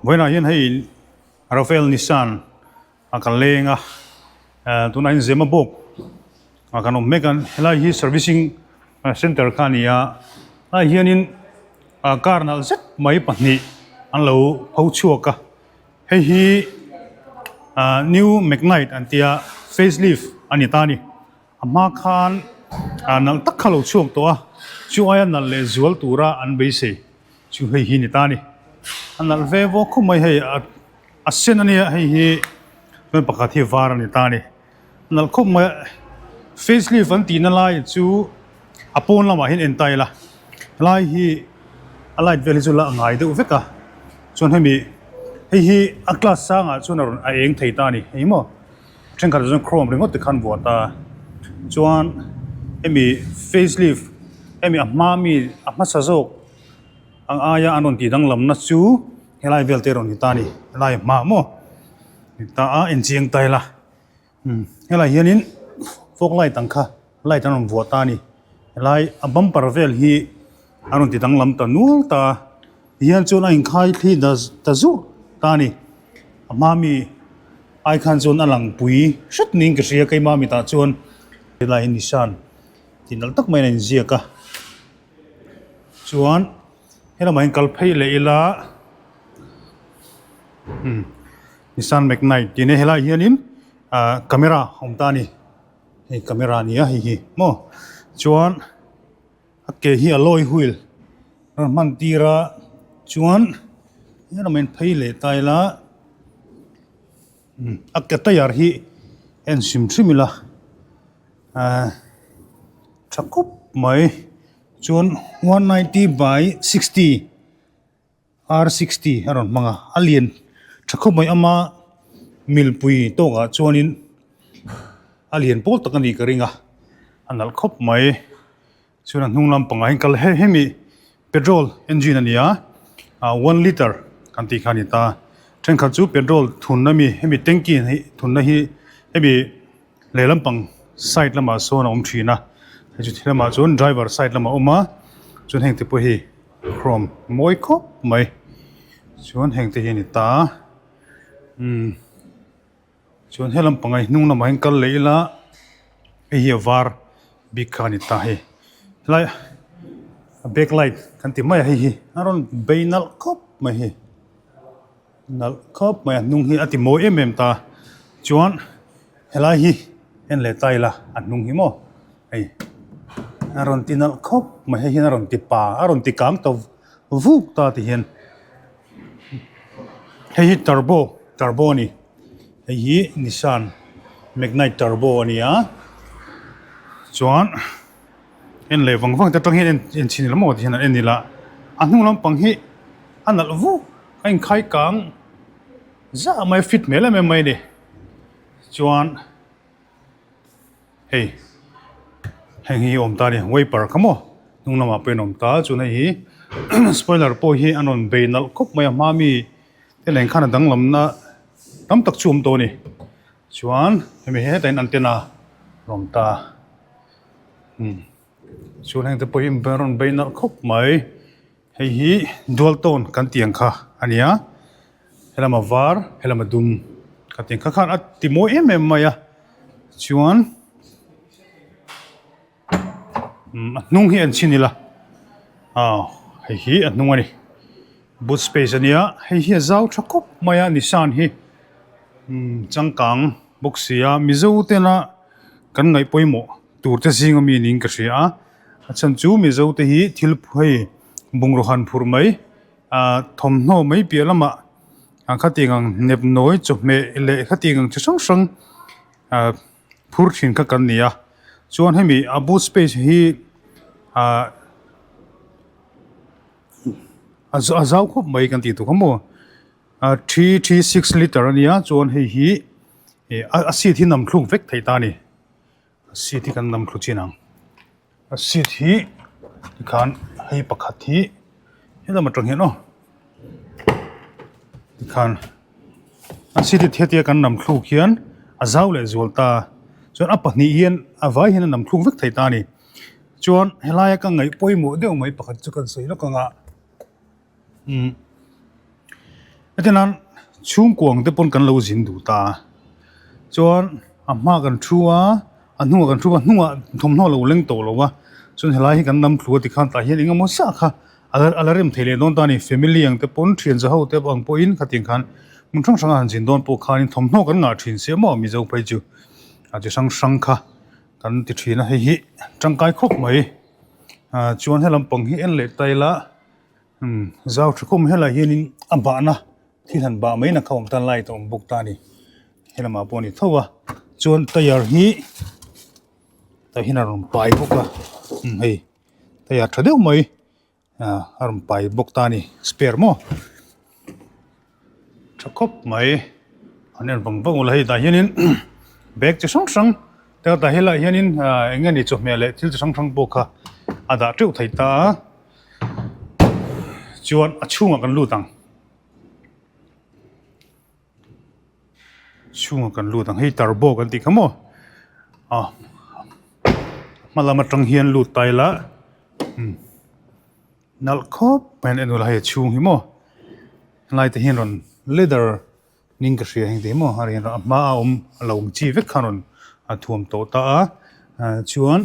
Vawiinah hian hei Rafael Nissan a kan leng a, tunah hian Zemabawk ah kan awm mek a, helai hi servicing center kha a ni a, helaiah hianin car nalh zet mai pahnih an lo pho chhuak a, hei hi new Magnite an tia facelift a ni ta a ni. A hma khan nalh tak kha lo chhuak tawh a, chu aia nalh leh zual tura an beisei chu hei hi ni ta a ni. A nalh ve vawk khawp mai hei a sen a nia hei hi chuan pakhat hi var a ni ta a ni. A nalh khawp mai a, face lift an tihna lai chu a pawn lamah hian en ta ila helai hi a light vel hi chu la a ngai deuh vek a, chuan hemi hei hi a class sangah chuan a rawn a eng thei ta a ni eng maw. Thenkhat ah chuan chrome ringawt te khan vuah ta chuan hemi face lift hemi a hma mi a hmasa zawk ang aia an rawn tih danglamna chu helai vel te rawn ni ta a ni helai hma maw ni ta a enchiang ta ila umm helai hianin fog light ang kha light an rawn vuah ta a ni helai a bumper vel hi an rawn ti danglam ta nual ta a tihian chuan a inkhai thli ta zurh ta a ni a hma mi ai khan chuan a lang pui hret niin ka hria keimah mitah chuan helai hi Nissan tih nalh tak maiin a inziak a chuan helamah hian kal phei leh ila umm Nissan Magnite tih nia helaiah hianin ah camera a awm ta a ni hei camera a ni a hei hi maw chuan. A ke hi alloy wheel a rawn hman tir a chuan helamah hian phei leh ta ila umm a ke tyre hi en hrim hrim ila ahh tha khawp mai chuan one ninety by sixty. R 60 a rawn hmang a, a lian tha khawp mai ama milpui tawkah chuanin a lian pawl tak a nih ka ring a, a nalh khawp mai. Chuan a hnung lampangah hian kal he hemi petrol engine a ni a, ah one litre kan tih kha a ni ta. Thenkhat chu petrol thunna mi hemi tanky hi thunna hi hemi lehlam pang side lamah sawn a awm thin a, hei chu lamah chuan driver side lamah a awm a, chuan heng te pawh hi chrome mawi khawp mai chuan heng te hi a ni ta a umm chuan helam pangah hi hnung lamah hian kal leh ila hei hi a var bik kha a ni ta hei helai a back light kan ti mai a hei hi a rawn bei nalh khawp mai hei. Nalh khawp mai a hnung hi a ti mawi em em ta chuan helai hi en leh ta ila a hnung hi maw hei a rawn ti nalh khawp mai hei hian a rawn ti pa a rawn ti kang ta vuk ta ti hian hei hi turbo turbo a ni hei hi Nissan Magnite turbo a ni a chuan en leh vang vang te atang hian en en chhin ila maw ti hian an en ila a hnung lampang hi a nalh vuk. A inkhai kang zah mai a fit hmel em em mai a ni chuan hei heng hi awm ta a ni wiper kha maw hnung lamah pawh in awm ta chuan hei hi spoiler pawh hi an rawn bei nalh khawp mai a hma mi te nen khan a danglamna tam tak chu awm tawh a ni chuan hemi hetah hian antenna a awm ta umm chuan heng te pawh hi an rawn bei nalh khawp mai. Hei hi dual tone kan tih ang kha a ni a, helam a var helam a dum ka tih ang kha khan a ti mawi em em mai a, chuan umm a hnung hi an chhin ila aw hei hi a hnung a ni boot space a nia hei hi a zau tha khawp mai a Nissan hi umm changkang bawk si a Mizo tena kan ngaih pawimawh tur te zing ami niin ka hria a. A chhan chu Mizo te hi thil hei bungraw han phurh mai ah thawmhnaw mai piah lamah ah khatiang ang hnep nawi chawhmeh leh khatiang ang chi hrang hrang ah phur thin kha kan ni a chuan hemi a boot space hi ah a a zau khawp mai kan tih tur kha maw ah 336 litre a nia chuan hei hi ih a seat hi nam thluk vek theih ta a ni. A seat hi kan lam thlu chin ang a seat hi tikhan hei pakhat hi helam atang hian aw tikhan a seat hi hetia kan lam thluk hian a zau leh zual ta chuan a pahnih hian a vai hian a lam thluk vek thei ta a ni chuan helaia ka ngaih pawimawh deuh mai pakhat chu kan sawi lawk ang a umm. Heti nan chhungkuang te pawn kan lo zin duh ta a, chuan a hma kan thu a, a hnungah kan thu a, hnungah thawmhnaw a lo leng tawh lo a, chuan helai hi kan lam thlu a tikhan tah hian eng emaw zah kha a la a la rem thei leh dawn ta a ni. Family ang te pawn thian za ho te ang pawhin khatiang khan hmun hrang hranga han zin dawn pawh khanin thawmhnaw kan ngah thin sia maw Mizo phei chu a chi hrang hrang kha kan ti thin a, hei hi tangkai khawp mai. Ah chuan he lampang hi en leh ta ila umm zau tha khawm helai hianin a bahna thil han bah mai na kha awm ta light a awm bawk ta a ni he lamah pawh a ni tho a chuan tyre hi tah hian a rawn pai bawk a umm hei tyre tha deuh mai ah a rawn pai bawk ta a ni spare maw. Tha khawp mai an en vang vang ula hei tah hianin bag chi hrang hrang te tah helaiah hianin ah eng nge ni chawhmeh leh thil chi hrang hrang pawh kha a dah teuh thei ta a chuan a chhungah kan lut ang chhungah kan lut ang hei turbo kan tih kha maw ah hma lam atang hian lut ta ila umm. Nalh khawp mai an en ula hei a chhung hi maw helai te hian rawn leather ning ka hria heng te hi maw a rian a hma a awm a lo ang chi vek khan rawn a thuam tawh ta a ah chuan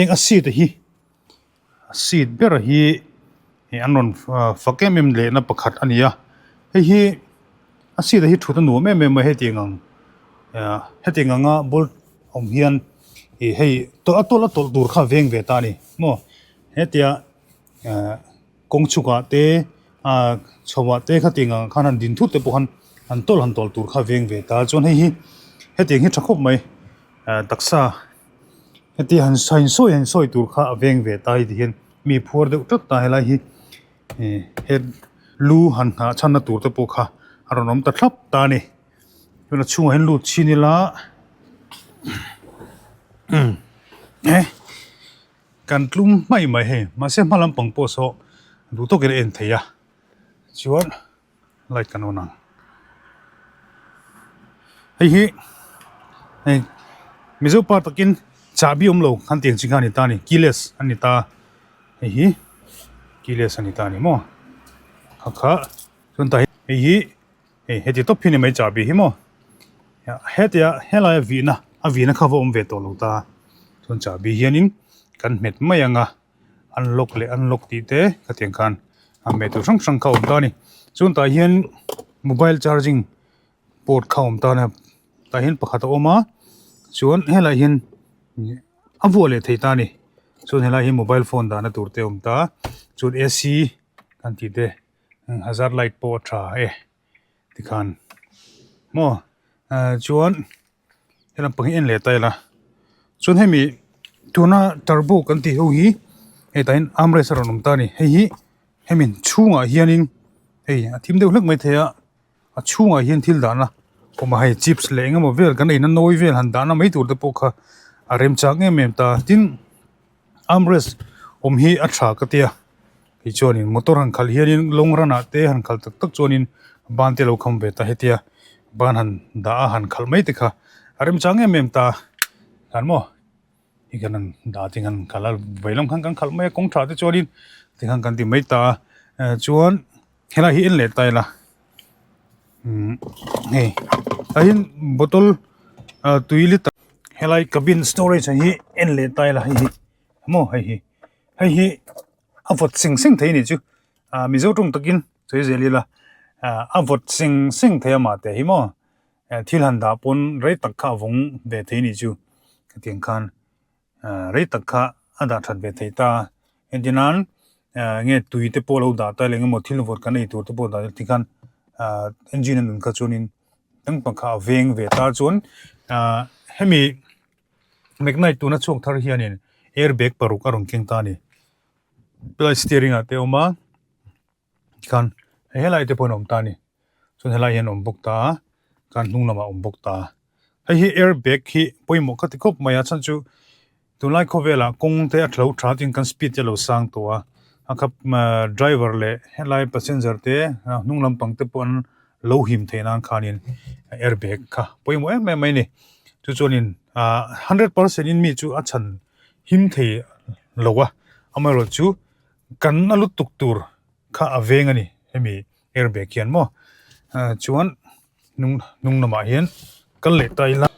eng a seat a hi a seat ber hi ih an rawn fak em em leh na pakhat a ni a hei hi a seat a hi thut a nuam em em a hetiang ang ah hetiang anga ball awm hian ih hei a tawlh a tawlh tur kha a veng ve ta a ni maw. Hetia eh kawng chhukah te ah chhoah te khatiang ang khan han din thut te pawh khan han tawlh han tawlh tur kha veng ve ta chuan hei hi hetiang hi tha khawp mai eh taksa hetia han han sawi han sawi tur kha a veng ve ta hei ti hian mi phuar deuh tlat ta helai hi eh he lu han nghah chhanna tur te pawh kha a rawn awm ta thlap ta a ni chuan a chhungah hian lut chhin ila umm eh. Kan tlum hmaih mai hei mahse hma lampang pawh saw duh tawkin a en thei a chuan light kan on ang hei hi hei mizo pa takin chahbi awm lo khan tiang chi kha a ni ta a ni keyless a ni ta hei hi keyless a ni ta a ni maw kha kha chuan tah hei hi hei heti tawp hi a ni mai chahbi hi maw hetia helai a vihna a vihna kha va awm ve tawh lo ta chuan chahbi hianin kan hmet mai ang a unlock leh unlock tih te khatiang khan a hmeh tur hrang hrang kha a awm ta a ni chuan tah hian mobile charging port kha a awm ta a ni tah hian pakhat a awm a chuan helaiah hian a vuah leh thei ta a ni chuan helai hi mobile phone dahna tur te a awm ta chuan A C kan tih te hazard light pawh a tha e tikhan maw ah chuan helam pang hi en leh ta ila chuan hemi tuna turbo kan tih ho hi hetah hian armrest a rawn awm ta a ni hei hi hemi chhungah hianin hei a thim deuh hlek maithei a a chhungah hian thil dahna awm a hei chips leh eng emaw vel kan eina nawi vel han dahna mai tur te pawh kha a remchang em em ta tin. Armrest awm hi a tha ka tia tichuanin motor han khalh hianin long run ah te han khalh tak tak chuanin ban te a lo kham ve ta hetia ban han dah a han khalh mai te kha a remchang em em ta khan maw ti khan an dah te khan khalh a vei lam khan kan khalh mai a kawng tha te chuanin ti khan kan ti mai ta a chuan helai hi en leh ta ila umm hei tah hian bottle ah tui liter helai cabin storage ah hi en leh ta ila hei hi maw hei hi hei hi a vawt seng seng thei a nih chu ah mizo tawng takin sawi zel ila ah a vawt seng seng thei a mah te hi maw thil han dah pawn rei tak kha a vawng ve thei a nih chu hetiang khan. Ah rei tak kha a dah that ve thei ta a entir nan ah enge tui te pawh lo dah ta leh engemaw thil vawt kan ei tur te pawh dah ti khan ah engine a nun kha chuanin dangpang kha a veng ve ta chuan ah hemi magnite tuna chhuak thar hianin airbag paruk a rawn keng ta a ni helai steering ah te a awm a tikhan helai te pawh an awm ta a ni chuan helai hian a awm bawk ta a kan hnung lamah a awm bawk ta a hei hi air bag hi pawimawh ka ti khawp mai a chhan chu tunlai khawvelah kawng te a thlo tha tin kan speed te a lo sang tawh a a khap driver leh helai passenger te hnung lampang te pawh an lo him theih nan khanin air bag kha pawimawh em em mai a ni chu chuanin ah 100% in mi chu a chhan him thei lo a amaherawhchu kan a lutuk tur kha a veng a ni hemi. Airbag hian maw chuan hnung hnung lamah hian kal leh ta ila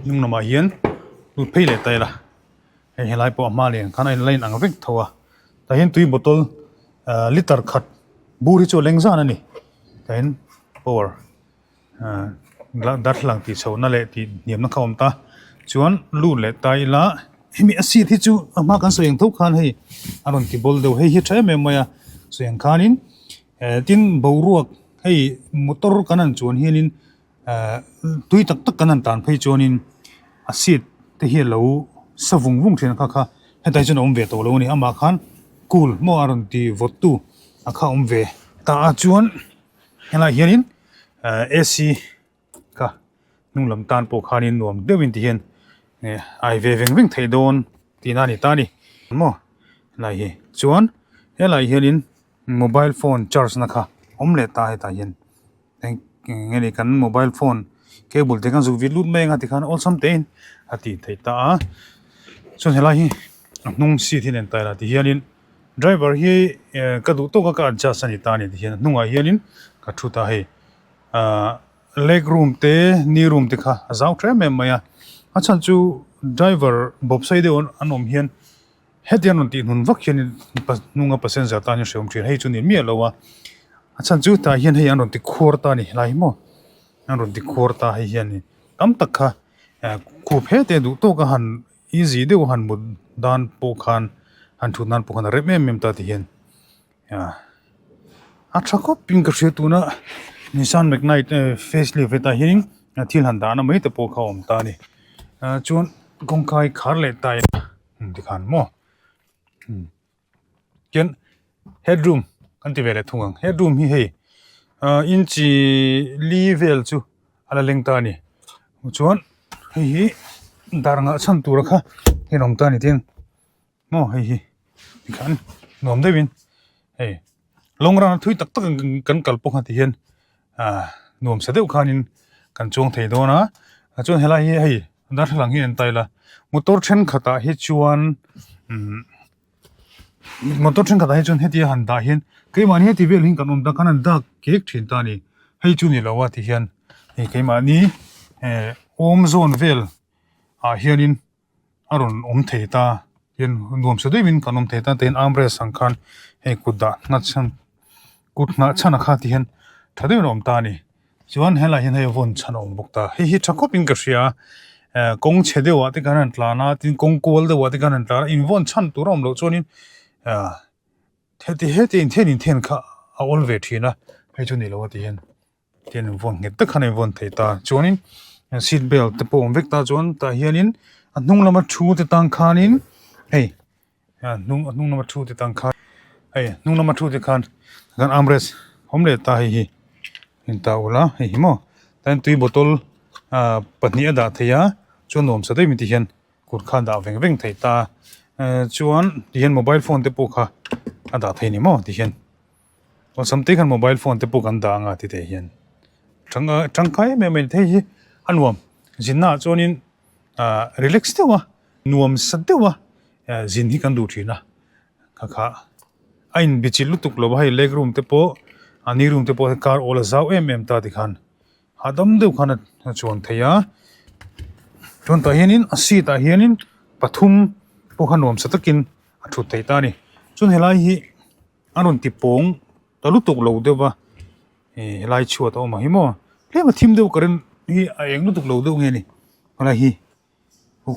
hnung lamah hian lut phei leh ta ila hei helai pawh a hma leh ang khan a in line ang vek tho a tah hian tui bottle ah liter khat bur hi chu a leng zan a ni tah hian power ah darthlalang tih chhoh na leh tih hniam na kha a awm ta chuan lut leh ta ila hemi a seat hi chu a hma kan sawi ang tho khan hei a rawn ti bawl deuh hei hi tha em em mai a sawi ang khanin eh tin boruak hei motor kan han chuan hianin eh tui tak tak kan han tan phei chuanin a seat te hi a lo sa vung vung thin a kha kha hetah hi chuan a awm ve tawh lo a ni amah khan cool maw a rawn ti vawt tu a kha a awm ve ta a chuan helaiah hianin eh A_C kha hnung lam tan pawh khanin nuam deuhin ti hian eh ai ve veng veng theih dawn tihna a ni ta a ni maw helai hi chuan helaiah hianin mobile phone charge na kha awm leh ta hetah hian eng nge ni kan mobile phone cable te kan zuk vit lut mai anga tikhan awlsam te in a tih theih ta a chuan helai hi a hnung seat hi a nen taila ti hianin driver hi eh ka duh tawk a ka adjust a ni ta a ni ti hian a hnungah hianin ka thu ta hei ahh leg room te knee room te kha a zau tha em em mai a a chhan chu driver bawp sei deuh an awm hian hetiang rawn tih hnun vak hian hnunga passenger tan hian hrehawm thin hei chu ni miah lo a a chhan chu tah hian hei an rawn ti khuar ta a ni helai hi maw an rawn ti khuar ta hei hian tam tak kha eh khup hete duh tawk a han easy deuh a han mut dan pawh khan han thut nan pawh khan a rem em em ta ti hian. A tha khawp in ka hria tuna Nissan Magnite facelift hetah hianin thil han dahna mai te pawh kha a awm ta a ni chuan kawngka hi khar leh ta ila tikhan maw chuan headroom kan ti ve leh thung ang headroom hi hei inch li vel chu a la leng ta a ni chuan hei hi dar ngah chhan tura kha hi an awm ta a ni tin. Maw hei hi tikhan nuam deuhin hei long run a thui tak tak kan kal pawh kha ti hian ah nuam sa deuh khanin kan chuang thei dawn a chuan helai hi hei darthlalang hi an tail a motor thenkhatah hi chuan umm motor thenkhatah hi chuan hetia han dah hian keimahni heti vel hi kan awm ta khan an dak kek thin ta a ni hei chu ni lo a ti hian hei keimahni eh awm zawn vel ah hianin. a rawn awm thei ta hian nuam sa deuhin kan awm thei ta tin armrest ang khan hei kut dah nghat chhan kut nghah chhan a kha ti hian tha deuhin a awm ta a ni chuan helaiah hian hei vawn chhan a awm bawk ta hei hi tha khawp in ka hria eh kawng chhe deuh ah te khan an tlan a tin kawng kual deuh ah te khan an tlan a invawn chhan tur a awm loh chuanin ah heti heti inthen inthen kha a awl ve thin a hei chu ni lo a ti hian. Hian in vawn nghet tak khan a invawn thei ta chuanin seat belt te pawh a awm vek ta chuan tah hianin a hnung lama thu te tang khanin hei a hnung a hnung lama thu te tang khan hei hnung lama thu te khan kan armrest awm leh ta hei hi in ta ula hei hi maw tan tui bottle ah pahnih a dah thei a chuan nuam sa daih mai ti hian kut kha a dah veng veng thei ta chuan ti hian mobile phone te pawh kha a dah thei a ni maw ti hian. Awlsam te khan mobile phone te pawh kan dah anga ti teh hian tangkai em em a ni thei hi a nuam zinna ah chuanin ah relax deuh a nuam sa deuh a zin hi kan duh thin a kha kha a in bichilh lutuk lo a hei leg room te pawh a knee room te pawh car awl a zau em em ta ti khan hahdam deuh khan a chuan thei a chuan tah hianin a seat ah hianin pathum pawh kha nuam sa takin a thut theih ta a ni chuan helai hi. A rawn ti pawng ta lutuk lo deuh va ih helai chhuat a awm ang hi maw tlem a thim deuh ka rin hi a eng lutuk lo deuh nge ni helai hi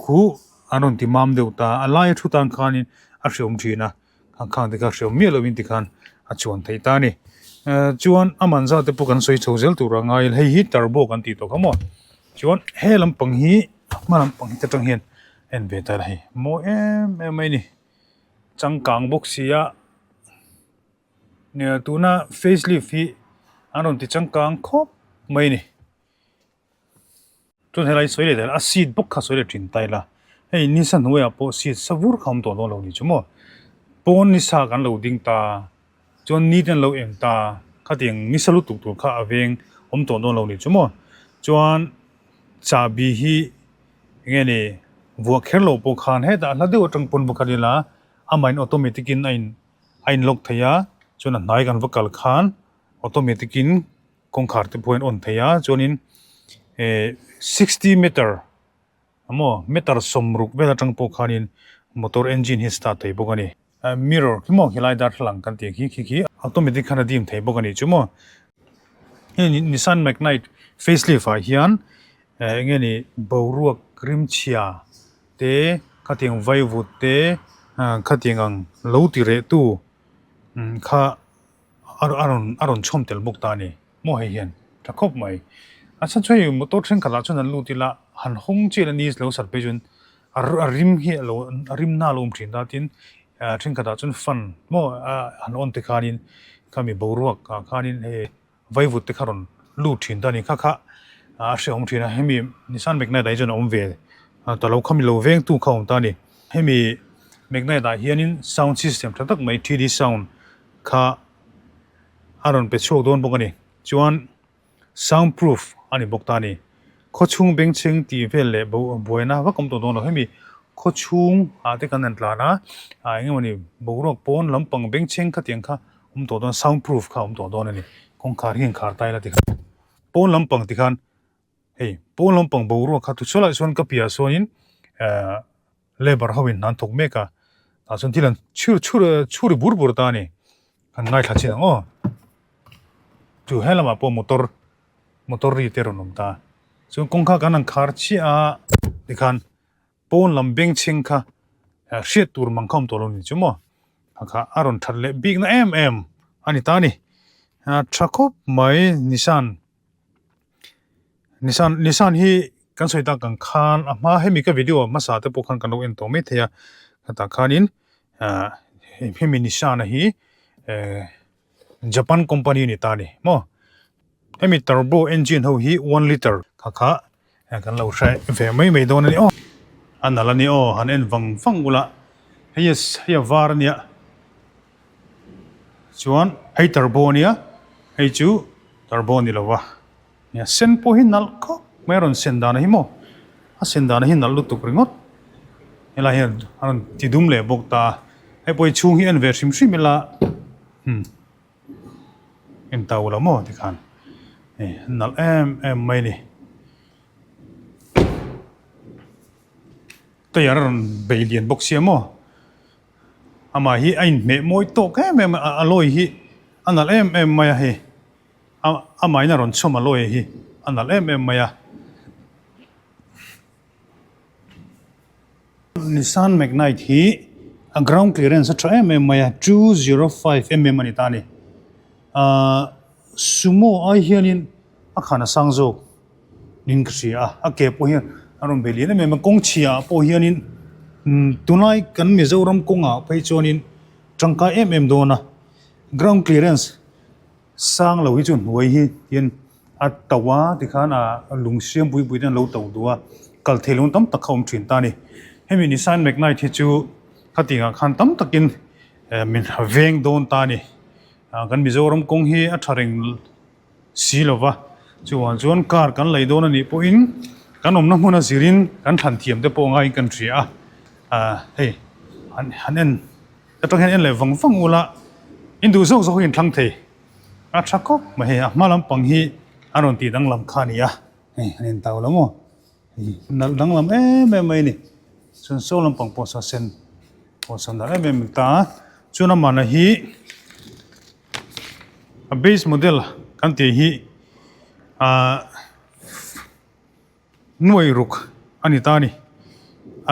khu an rawn ti mam deuh ta a laia thu tan khanin a hreawm thin a khang te kha hreawm miah lovin tikhan a chuan theih ta a ni eh chuan a man zat te pawh kan sawi chho zel tur a ngai hei hi turbo kan tih tawh kha maw chuan he lampang hi hma lampang hi te tang hian en ve ta ila hei mawi em em mai a ni. Changkang bawk si a nia tuna facelift hi an rawn ti changkang khawp mai a ni chuan helai sawi leh a seat bawk kha sawi leh thin ta ila hei nisa hnuaiah pawh seat sa vur kha a awm tawh dawn lo ni chu maw pawn nisa kan lo ding ta chuan ni te an lo eng ta khatiang nisa lutuk tur kha a veng awm tawh dawn lo ni chu maw chuan chahbi hi. Enge ni, vuah kher loh pawh khan hetah hla deuh atang pawn va kal ila amah in automatic in a in a in lock thei a, chuan a hnai kan va kal khan Automatic in kawngkhar te pawh hian on thei a chuanin eh 60 meter maw meter 60 vel atang pawh khanin motor engine hi start thei bawk a ni. Mirror khi maw khilai darthlalang kan tih khi khi khi automatic khan a dim thei bawk a ni chu maw. Hei Nissan Magnite facelift ah hian eh enge ni boruak rimchhia te khatiang vaivut te khatiang ang lo ti reh tu kha a rawn a rawn chhawm tel bawk ta a ni maw hei hian tha khawp mai a chhan chu hei motor thenkhat ah chuan an lut ila han hawng chiah ila ni lo sat phei chuan a rim hi a lo a rim na a lo awm thin ta tin thenkhat ah chuan fan maw han on te khanin khami boruak ah khanin hei vaivut te kha rawn lut thin ta a ni kha kha a hrehawm thin a hemi Nissan Magnite ah hi chuan a awm ve ta lo khami lo vengtu kha a awm ta a ni hemi Magnite ah hianin sound system tha tak mai 3D sound kha a rawn pe chhuak dawn bawk a ni. Chuan sound proof a ni bawk ta a ni. Khawchhung bengchheng tih vel leh buaina vak awm tawh dawn lo. Hemi khawchhung ah te kan han tlan a, ah eng emawni boruak pawn lampang bengchheng khatiang kha awm tawh dawn sound proof kha awm tawh dawn a ni. Kawngkhar hi inkhar ta ila tikhan pawn lampang tikhan hei pawn lampang boruak kha tuchhuah lah chuan ka piah sawn in eh Labour ho in an thawk mek a, tah chuan thil an chhur chhur chhur bur bur ta a ni, kan ngaithla chin ang aw. Chu he lamah pawh motor motor ri te a rawn awm ta, chuan kawngka kan han khar chiah a tikhan pawn lam bengchheng kha hriat tur mang kha awm tawh lo ni chu maw, kha a rawn that leh bik na em em a ni ta a ni, tha khawp mai Nissan. Nissan Nissan hi kan sawi tak ang khan a hma hemi ka video hmasa te pawh khan kan lo en tawh mai thei a hetah khanin ah hemi Nissan a hi eh Japan company a ni ta a ni maw hemi turbo engine ho hi one litre kha kha kan lo hre ve mai mai dawn a ni aw a nalh a ni aw han en vang vang ula hei hei a var a nia. Chuan hei turbo a nia, hei chu turbo a ni lo va, nia sen pawh hi nalh khawp mai a rawn sen dan hi maw, a sen dan hi nalh lutuk ringawt, helai hian a rawn ti dum leh bawk ta a, hei pawh hi chhung hi en ve hrim hrim ila hmm en ta ula maw tikhan hei nalh em em mai a ni. Tyre a rawn bei lian bawk sia maw. Amah hi a inhmeh mawi tawk em em a, a lawi hi a nalh em em mai a hei. A amahin a rawn chhawm a lawi hi a nalh em em mai a. Nissan Magnite hi a ground clearance a tha em em mai a, 205 mm a ni ta a ni. Ahh Sumo ai hianin a khan a sang zawk. Nin ka hria a, a ke pawh hian a rawn bei lian em em a, kawng chhia ah pawh hianin tunlai kan Mizoram kawngah phei chuanin tangkai em em dawn a, ground clearance sang lo hi chu hnuai hi hian a to a tikhan a lung siam pui pui te an lo to duh a, kal thei lung tam tak kha awm thin ta a ni. Hemi Nissan Magnite hi chu khatiang ah khan tam takin min veng dawn ta a ni, kan Mizoram kawng hi a tha reng. Si lo va, chuvang chuan car kan lei dawn a nih pawhin kan awmna hmun a zirin kan thlan thiam te pawh ngaiin kan hria a, ah hei han han en atang hian en leh vang vang ula in duh zawk zawk hi in thlang thei a tha khawp mai hei a hma lampang hi a rawn tih danglam kha a ni a, hei an en tau lo maw hei nalh danglam em em mai a ni chuan saw lampang pawh saw sen pawh saw nalh em em ta a chuan amahna hi. A base model kan tih hi ahh nuai ruk a ni ta a ni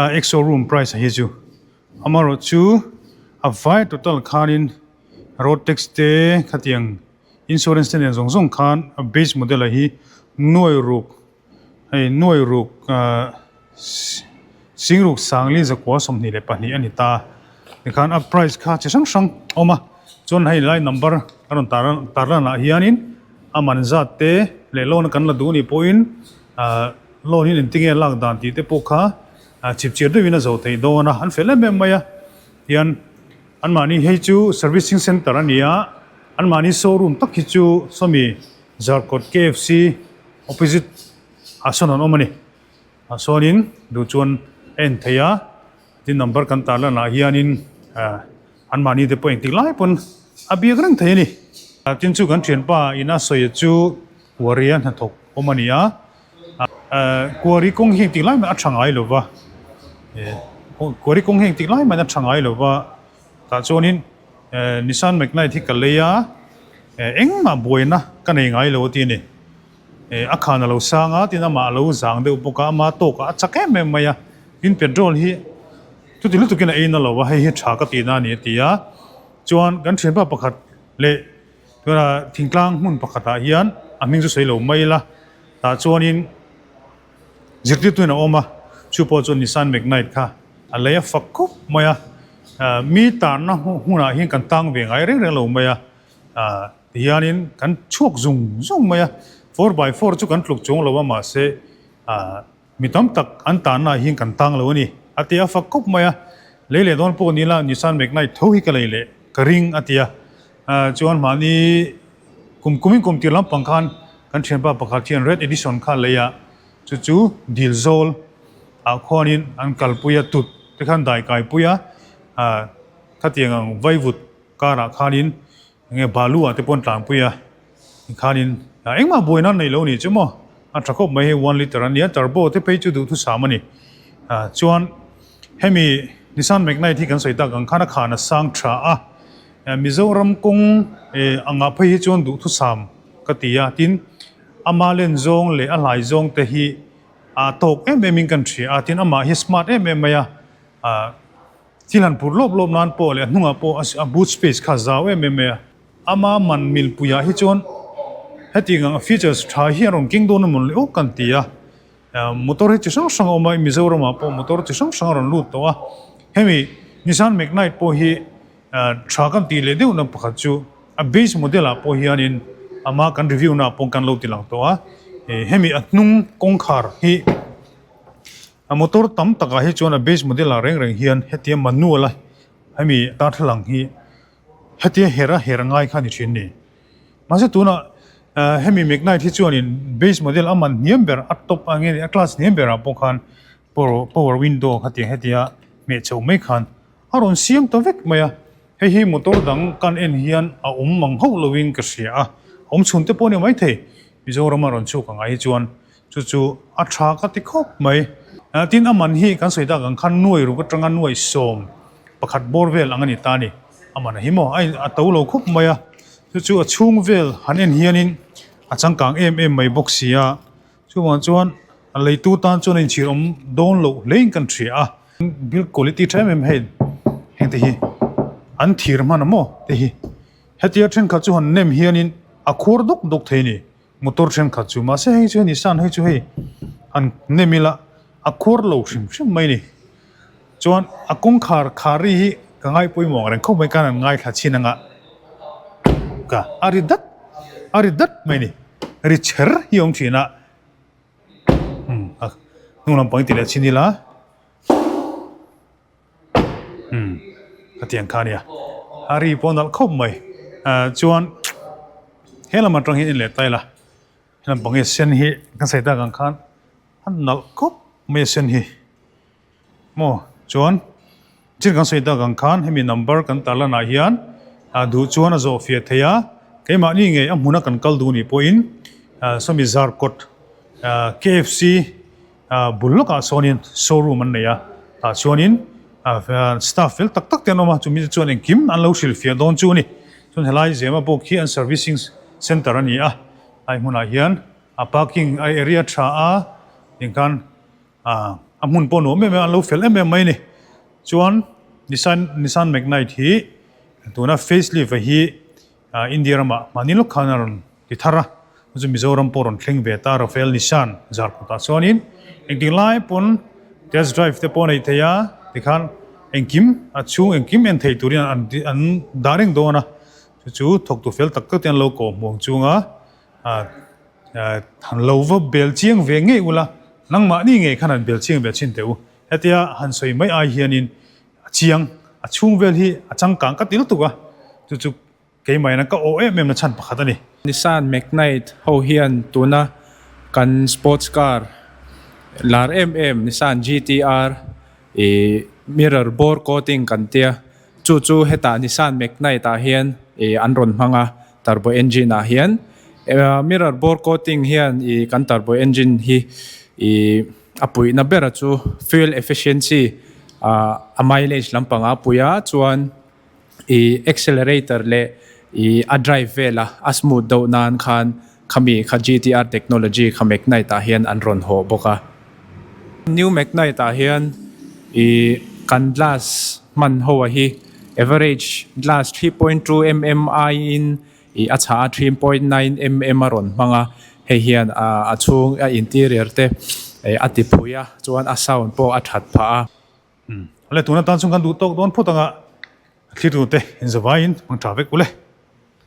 a ex showroom price hi chu amaherawh chu a vai total khanin road tax te khatiang insurance te nen zawng zawng khan a base model ah hi nuai ruk hei nuai ruk ahh Singruk Sangli zakua 22 a ni ta. Tikhan a price kha chi hrang hrang a awm a, chuan hei lai number a rawn tar tar lan ah hianin a man zat te leh loan a kan la duh anih pawhin ah loan hi engtinge lak dan tih te pawh kha chipchiar deuhin a zo theih dawn a, an fel em em mai a. Tian anmahni hei chu servicing center a ni a, anmahni showroom tak hi chu sawmi Zarkawt KFC opposite ah sawn an awm a ni. Ah sawnin duh chuan a en thei a, tin number kan tar lanah hianin ah anmahni te pawh engtik lai pawn a biak reng thei a ni. Tin chu kan thianpa ina sawi chu Kuaria hnathawk awm a ni a, Kuari kawng hi engtik lai mah a tha ngai lo va, Kuari kawng hi engtik lai mah a tha ngai lo va, tah chuanin Nissan Magnite hi ka lei a, engmah buaina ka nei ngai lo a ti a ni. A khan a lo sang a, tin amah a lo zang deuh bawk a, ama tawkah a chak em em mai a, tin petrol hi chuti lutukin a ei na lo a, hei hi tha ka tihna a ni a ti a, chuan kan thianpa pakhat leh Tunah thingtlang hmun pakhatah hian a hming chu sawi lo mai ila, tah chuanin zirtirtuin a awm a, chu pawh chuan Nissan Magnite kha a lei a fak khawp mai a, mi tarna hmunah hian kan tang ve ngai reng reng lo mai a, tihianin kan chhuak zung zung mai a, 4x4 chu kan tluk chuang lo a mahse mi tam tak an tarnaah hian kan tang lo a ni a ti a fak khawp mai a, lei leh dawn pawh ni la Nissan Magnite tho hi ka lei leh ka ring a ti a. Chuan mahni kum kumin kum tir lampang khan kan thianpa pakhat hian red edition kha a lei a, chu chu dil zawl ah khuanin an kalpui a, tut te khan dai kaipui a, khatiang ang vaivut karah khanin enge balu ah te pawh an tlanpui a, tikhanin engmah buaina an neih lo nih chu maw a tha khawp mai hei one litre a nia turbo te phei chu duhthusam a ni. Chuan hemi Nissan Magnite hi kan sawi tak ang khan a khan a sang tha a. Mizoram kawng angah phei hi chuan duhthusam ka ti a, tin ama len zawng leh a hlai zawng te hi a tawk em em in kan hria a, tin amah hi smart em em mai a, thil han phur lawp lawp nan pawh leh a hnungah pawh a boot space kha a zau em em mai a, ama man milpuiah hi chuan hetiang ang features tha hi a rawn keng dawn emaw le aw kan ti a, motor hi chi hrang hrang a awm a, Mizoramah pawh motor chi hrang hrang a rawn lut tawh a, hemi Nissan Magnite pawh hi. Tha kan tih leh deuhna pakhat chu a base model ah pawh hianin ama kan review na ah pawh kan lo ti lang tawh a, hemi a hnung kawngkhar hi a motor tam takah hi chuan a base model ah reng reng hian hetia manual a hemi darthlalang hi hetia her a her ngai kha a ni thin a ni. Mahse tunah hemi Magnite hi chuanin base model a man hniam ber a top ang nge a class hniam berah pawh khan power window khatiang hetia hmeh chhoh mai khan A rawn siam ta vek mai a, hei hi motor dang kan en hian a awm mang hauh lovin ka hria a, awm chhun te pawh a ni maithei, Mizoram a rawn chhuk ang ai hi chuan chu chu a tha ka ti khawp mai. Tin a man hi kan sawi tak ang khan nuai ruk atanga nuai 11 bawr vel ang a ni ta a ni, a man a hi maw a to lo khawp mai a, chu chu a chhung vel han en hianin a changkang em em mai bawk si a. Chuvang chuan a leitu tan chuan a inchhir awm dawn loh hlein kan hria a. Build quality tha em em hei heng te hi an thir hman a maw te hi hetia thenkhat chu han nem hianin a khuar dawk dawk thei a ni motor thenkhat chu mahse hei chu Nissan hei chu hei han nem ila a khuar lo hrim hrim mai a ni chuan a kawngkhar khar ri hi ka ngai pawimawh ang reng khawp mai khan an ngaithla chhin anga ka a ri dat a ri dat mai a ni ri chher hi a awm thin a umm a hnung lampang hi ti leh chhin ila umm khatiang kha a nia a ri pawh a nalh khawp mai ah chuan he lam atang hian en leh ta ila he lampang hi a sen hi kan sawi tak ang khan a nalh khawp mai a sen hi. Maw chuan chin kan sawi tak ang khan hemi number kan tar lanah hian ah duh chuan a zawh fiah thei a, keimahni ngei a hmuna kan kal duh nih pawhin ah sawmi zarkawt ah KFC ah bul lawkah sawnin showroom an nei a, tah chuanin ah staff fel tak tak te an awm a, chumi te chuan engkim an lo hrilh fiah dawn chu a ni. Chuan helai Zema bawk hi an servicing center a ni a, helai hmunah hian a parking area tha a engkhan Ah, a hmun pawh nuam em em a, an lo fel em em mai a ni. Chuan Nissan Nissan Magnite hi tuna facelift a hi ah India ramah mahni lawk khan a rawn ti thar a, chu chu Mizoram pawh rawn thleng ve ta Rafael Nissan zarkawtah chuanin engtik lai pawn test drive te pawh a neih theih a, tikhan engkim a chhung engkim en thei turin an an dah reng dawn a, chu chu thawktu fel tak tak te an lo kawh hmuang chunga ah Han lo va bel chiang ve ngei ula, nangmahni ngei khan han bel chiang ve chin teh u. Hetia han sawi mai ai hianin a chiang, a chhung vel hi a changkang ka ti lutuk a, chu chu keimahina ka awh em em na chhan pakhat a ni. Nissan Magnite ho hian tuna kan sports car lar em em Nissan GTR ih mirror bore coating kan tia, chu chu hetah Nissan Magnite ah hian ih an rawn hmang a. turbo engine ah hian mirror bore coating hian ih kan turbo engine hi ih a puihna bera chu fuel efficiency ah a mileage lampang a pui a chuan ih accelerator leh ih a drive vela a smooth deuh nan khan khami kha G_T_R technology kha Magnite ah hian an rawn hawh bawk a. New Magnite ah hian ih kan glass hman ho a hi average glass 3.2 mm aiin ih a chhah a 3.9 mm a rawn hmang a hei hian a chhung a interior te a ti phui a chuan a sound pawh a that phah a. Le tuna tan chuan kan duh tawk dawn phawt anga thlir tute inzavaiin hmang tha vek ule.